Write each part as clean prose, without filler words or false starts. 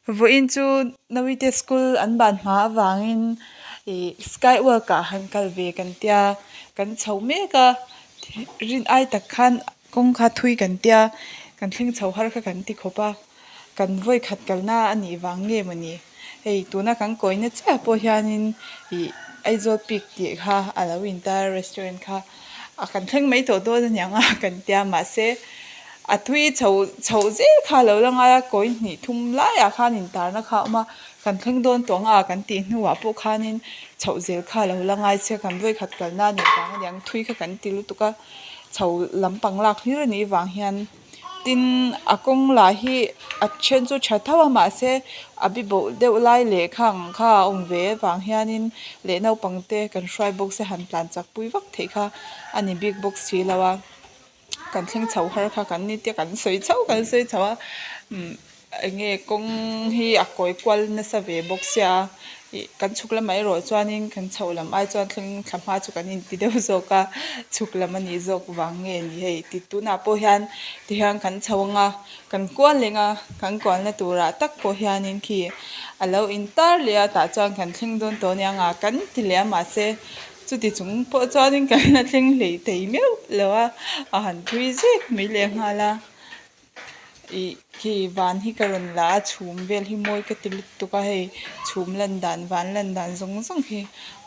Vawiin chu Nawite school an ban hma avangin ih sky walk ah han kal ve kan tia kan chho mek a rin ai tak khan kawng kha thui kan tia kan thleng chho har kha kan ti khawp a kan vawi khat kalna a nih vang nge mawni hei tuna kan kawina chiah pawh hianin ih Aizawl peak tih kha a lo intar a restaurant kha. a kan thleng mai tawh dawn aniang a kan tia mahse a tui chho chhoh zel kha a lo la ngai a kawi hnih thum laiah khan intarna kha a awm a kan thleng dawn tawh ang a kan tih hnuah pawh khanin chhoh zel kha a lo la ngai che kan vawikhat kalna a nih vang aniang thui kha kan ti lutuk a chho lampang lak hlir a nih vang hian. Tin a kawng lah hi a then chu tha tho a mahse a bi boh deuh lai leh kha ang kha a awm ve avang hianin leh naupang te kan hruai bawk se han tlan chak pui vak theih kha a ni bik bawk si lo a kan thleng chho har kha kan ni te kan sawi chho kan sawi chho a umm eng nge kawng hi a kawi kual nasa ve bawk sia ih kan chhuk lamah erawh chuanin kan chhoh lam ai chuan thleng thla hma chu kan inti deuh zawk a chhuk lam a nih zawk vang nge ni hei ti tunah pawh hian tihian kan chho ang a kan kual leng a kan kualna turah tak pawh hianin khi a lo intar leh a tah chuan kan thleng dawn tawh aniang a kan ti leh a mahse chuti chung pawh chuanin kan la thleng hlei thei meuh lo a a han thui zek mai lehnghal a. Ih khi van hi ka rawn la a chhum vel hi mawi ka ti lutuk a hei chhum lan dan van lan dan zawng zawng hi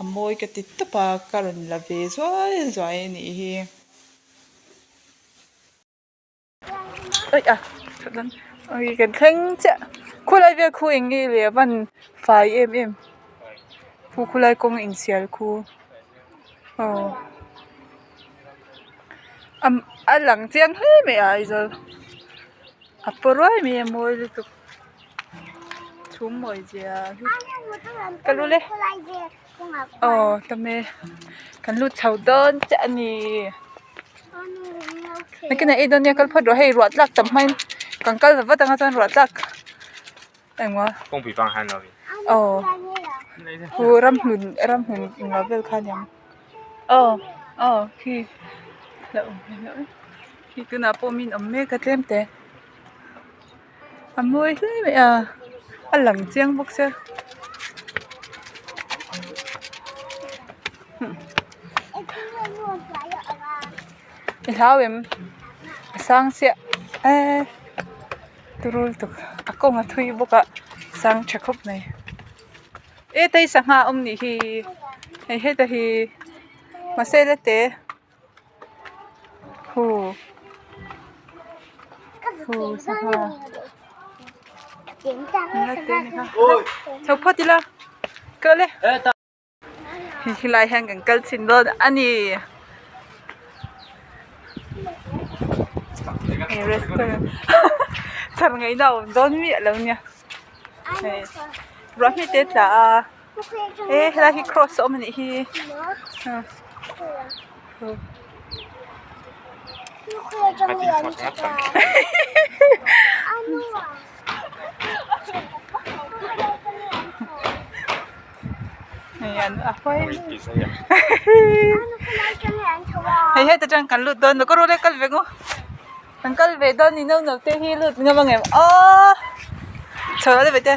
a mawi ka ti tawp a ka rawn la ve zuai zuai a nih hi. Kan thleng chiah khulai vel khu eng nge leh a van fai em em khu khulai kawng insial khu aw. A lang chiang hle mai a Aizawl a paw ruai mai a mawi lutuk chhum mawi zia hi ka lut e aw tam e kan lut chho dawn chiah a ni nakinah ei dawn nia kal phawt rawh hei ruah tlak tam hmain kan kal vat vat ang a chuan ruah tlak engmaw aw hu ramhlun ramhlun englo vel kha aniang. Aw aw khi hlauh awm hmel loh e khi tunah pawh min awm mek a tlem te a mawi hle mai a a lang chiang bawk sia i hlau em a sang chiah eee turu lutuk a kawng a thui bawk a sang tha khawp mai. E tei sangha a awm nih hi hei heta hi mahse la te hu hu sangha la te ni kha chho phawt ila kal e hei helai hian kan kal chhin dawn a ni hei restaurant chhan ngaihna a awm dawn miah lo nia. Hei ruah hmeh te a tla a e helai hi cross a awm a nih hi hei heta tang kan lut dawn lo ka ru le kal ve ngawt. Kan kal ve dawn ni no no te hi lut ngam ang em aww chho la ve te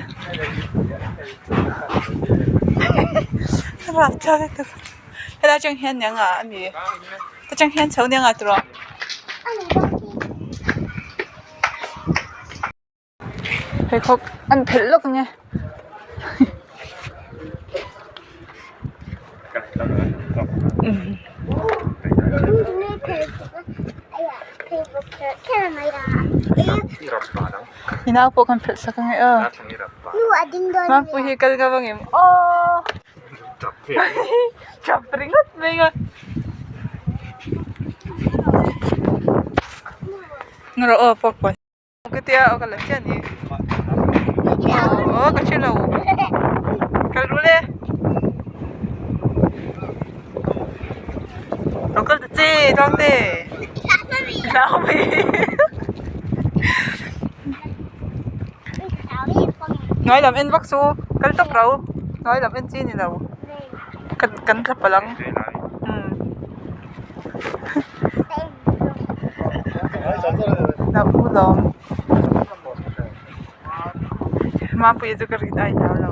rap thlak lutuk helai atang hian ni anga a mi ta tang hian chho ni anga tawh pheikhawk an phelh lawk ang e. I nau pawh kan phelh sak ang e aw Mangpui hi kal ngam ang em aw tap ringawt mai a. Ngarawh aw pawk pawn. Ka tia aw ka la chiah ni aw ka hre lo kal rul e lo kal ta che tlang te hlau mai hnuai lam en vak chu kal tawp ro hnuai lam en chi ni lo kan kan tla palh ang umm. Mapuia chu ka rin ai ta lo.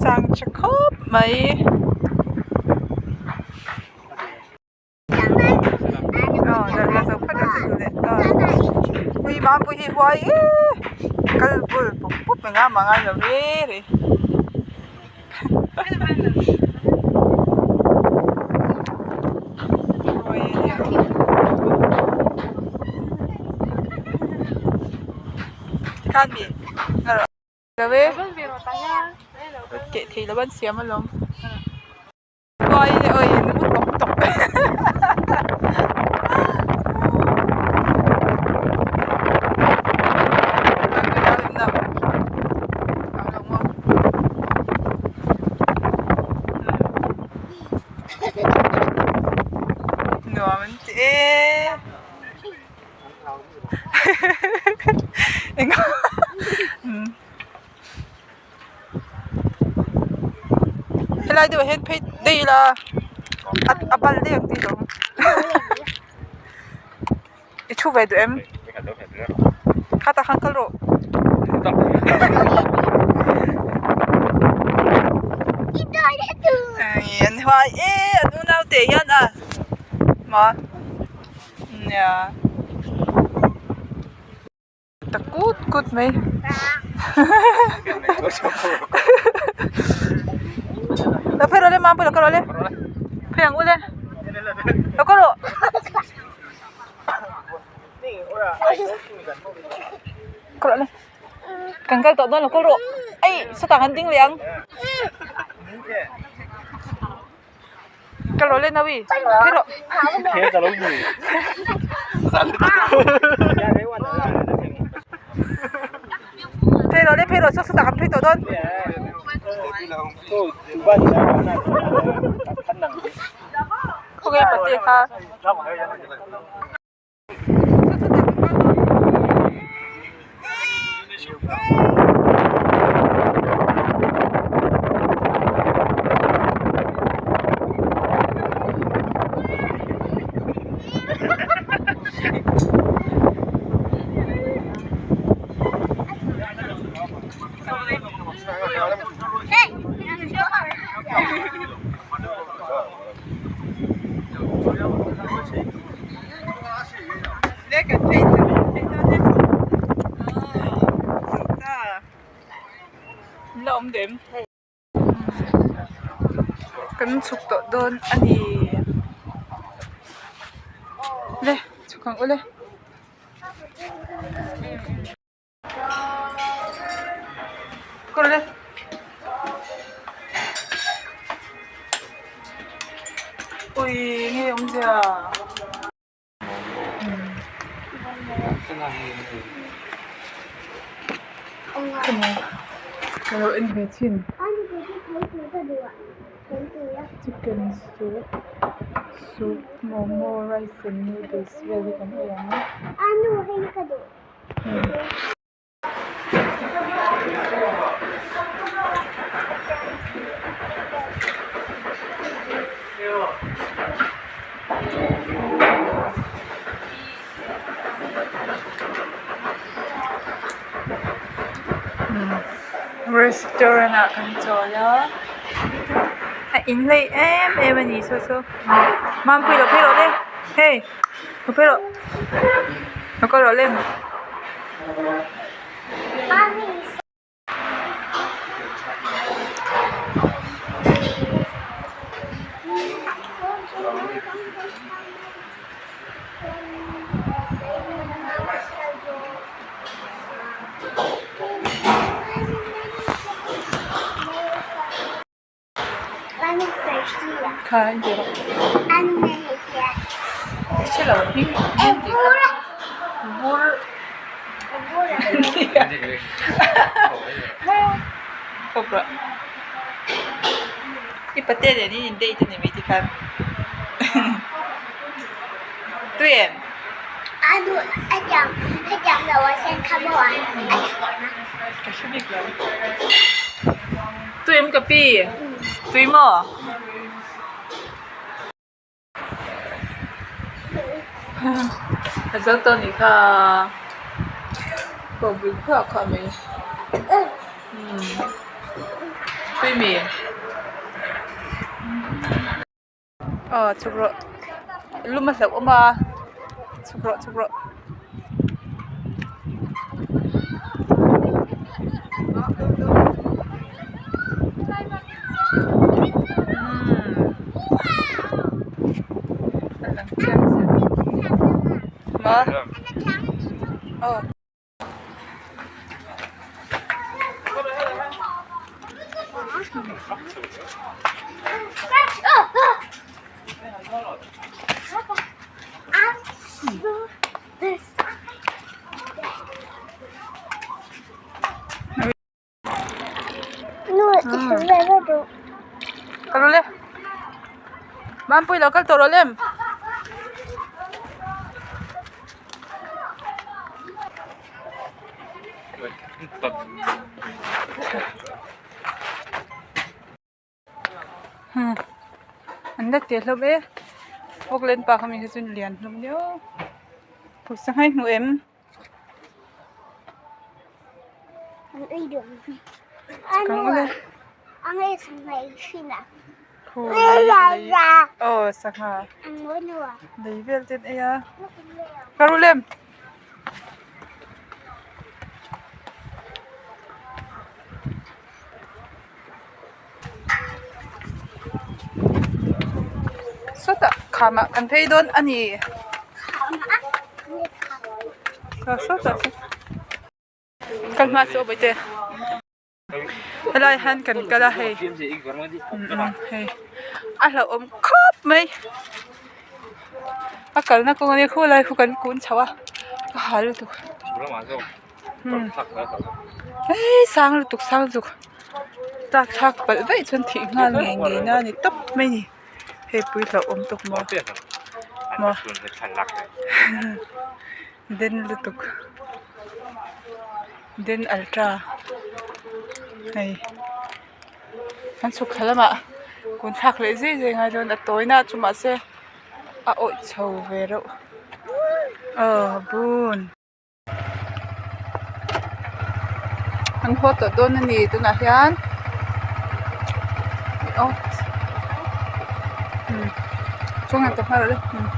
Sang tha khawp mai. Ui Mapuii hi huai eee kal bul pup pup engah mah ngai lo ve rei. Tikhan mi lo e keh thei lo an siam alawm. Nuam an ti e Helai deuh ah hian phei daih ila a bal daih ang tih lo i thu ve duh em khatah khan kal rawh an huai e an unau te hian a maw nia. Ta kut kut mai lo phei rawh le mam pawh lo kal rawh le phei ang u le lo kal rawh kal rawh le kan kal tawh dawn lo kal rawh ei sawtah kan ding leh ang. Ka rawh le Nawi, phei rawh. Phei rawh le phei rawh saw sawtah kan phei tawh dawn. Khawnge pate kha. La awm dem kan chhuk tawh dawn a ni le chhuk ang ule. Ui nge awmzia. Ka lo en ve thin chicken soup soup momo rice and noodles vel hi kan ei ang a. Restaurant ah kan chawl a a inhlei em em a ni saw saw mampui lo phei rawh le hei lo phei rawh. Lo kal rawh le. Kha in ti rawh. Hre lo hming hming tih kha vur kawp rawh i pate nen in in date a ni mai tikhan tui em. Ka hre bik lo. Tui em ka pi? Tui maw? A zo tawh anih kha pawh bul khuah khuah mai umm tui mi aw chhuk rawh lum a hlauh awm a chhuk rawh chhuk rawh. Kal rawh le Mampui lo kal tawh rawh lem. An la teh hlawm e Auckland park ami hi chu lian hlawm viau sangha i hmu em? Aw sangha lei vel te an ei a ka ru lem. Sawtah khamah kan phei dawn a ni. Saw sawtah saw kal hma chu aw bawihte helai hian kan kal a hei hei a hlauhawm khawp mai a kalna kawng ania khulai khu kan kun chho a ka ha lutuk. Hei sang lutuk sang lutuk tlak thlak palh vaih chuan thih nghal ngei ngei na a ni tawp mai a ni hei pui hlauhawm tawk maw maw den lutuk den ultra hei kan chhuk thla lamah kun thlak leh zui zui a ngai dawn a tawi na chu mahse a awih chho ve reuh aw bun. An haw tawh dawn a ni tunah hian aw umm chuan ka hma rawh le umm.